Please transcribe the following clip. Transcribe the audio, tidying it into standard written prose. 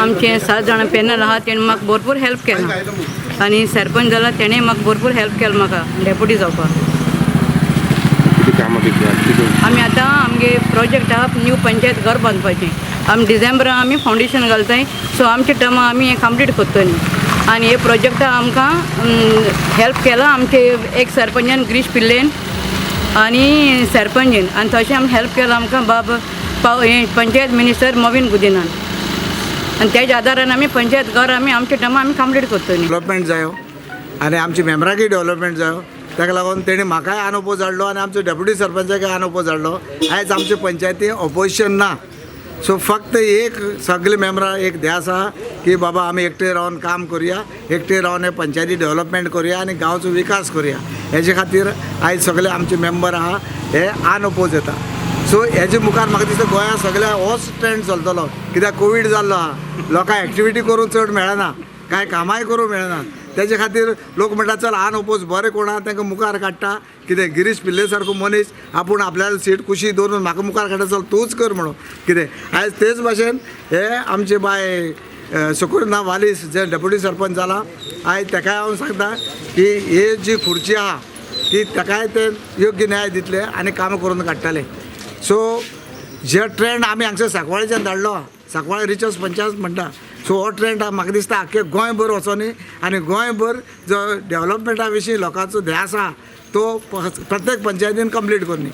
आमचे 7 जाणां पॅनल आहा, तेणें म्हाका भरपूर हेल्प केला आनी सरपंच जाला तेणें म्हाका भरपूर हेल्प केला म्हाका डेप्युटी जावपाक. कितें कामां कितें? आमी आतां आमगे प्रोजेक्ट आहा न्यू पंचायत घर बांदपाचें. आमी डिसेंबरान आमी फावंडेशन घालताय, सो आमच्या टर्मा आमी हें कंप्लीट करतली. आनी हे प्रोजेक्टा आमकां हेल्प केला आमचे एक सरपंचान गिरीश पिल्लेन आनी सरपंचीन, आनी तशें आमी हेल्प केलां आमकां बाब पाव हें पंचायत मिनिस्टर मोविन गुदिनान, आनी तेज्या आदारान आमी पंचायत घर आमी आमच्या टर्मा आमी कंप्लीट करतली. डेवलपमेंट जायो आनी आमच्या मेंबराकय डेवलपमेंट जायो, ताका लागून तेणी म्हाकाय अनओपोज हाडलो आनी आमचो डेप्युटी सरपंचाकय अनओपोज हाडलो. आयज आमचे पंचायती ऑपोजिशन ना, सो फक्त एक सगळे मेंबरां एक ध्यास आहा की बाबा आमी एकटे रावन काम करुया, एकटे रावन हे पंचायती डेवलपमेंट करुया आनी गांवचो विकास करुया. हेजे खातीर आयज सगळे आमचे मेंबर आहा हे अनओपोज येता. सो हेजे मुखार म्हाका दिसता गोंयांत सगळ्या होच ट्रेंड चलतलो, कित्याक कोवीड जाल्लो आहा, लोकांक एक्टिविटी करूंक चड मेळना, कांय कामांय करूंक मेळना. तेजे खातीर लोक म्हणटा चल अनओपोज बरें कोण आहा तांकां मुखार काडटा. कितें गिरीश पिल्ले सारको मनीस आपूण आपल्याला सीट कुशी दवरून म्हाका मुखार काडटा, चल तूंच कर म्हणून. कितें आयज तेच भाशेन हे आमचे बाय सुकुरना वालीस जे डेप्युटी सरपंच जाला, आयज तेकाय हांव सांगता की ही जी खुर्ची आहा ती तेकाय ते योग्य न्याय दितले आनी कामां करून काडटले. सो जे ट्रेंड आमी हांगसर सांकवाळेच्यान धाडलो, सांकवाळे रिचर्स पंचायत म्हणटा, सो हो ट्रेंड म्हाका दिसता आख्खे गोंयभर वचोनी आनी गोंयभर जो डेवलपमेंटा विशीं लोकांचो ध्यास आहा तो प्रत्येक पंचायतीन कंप्लीट करनी.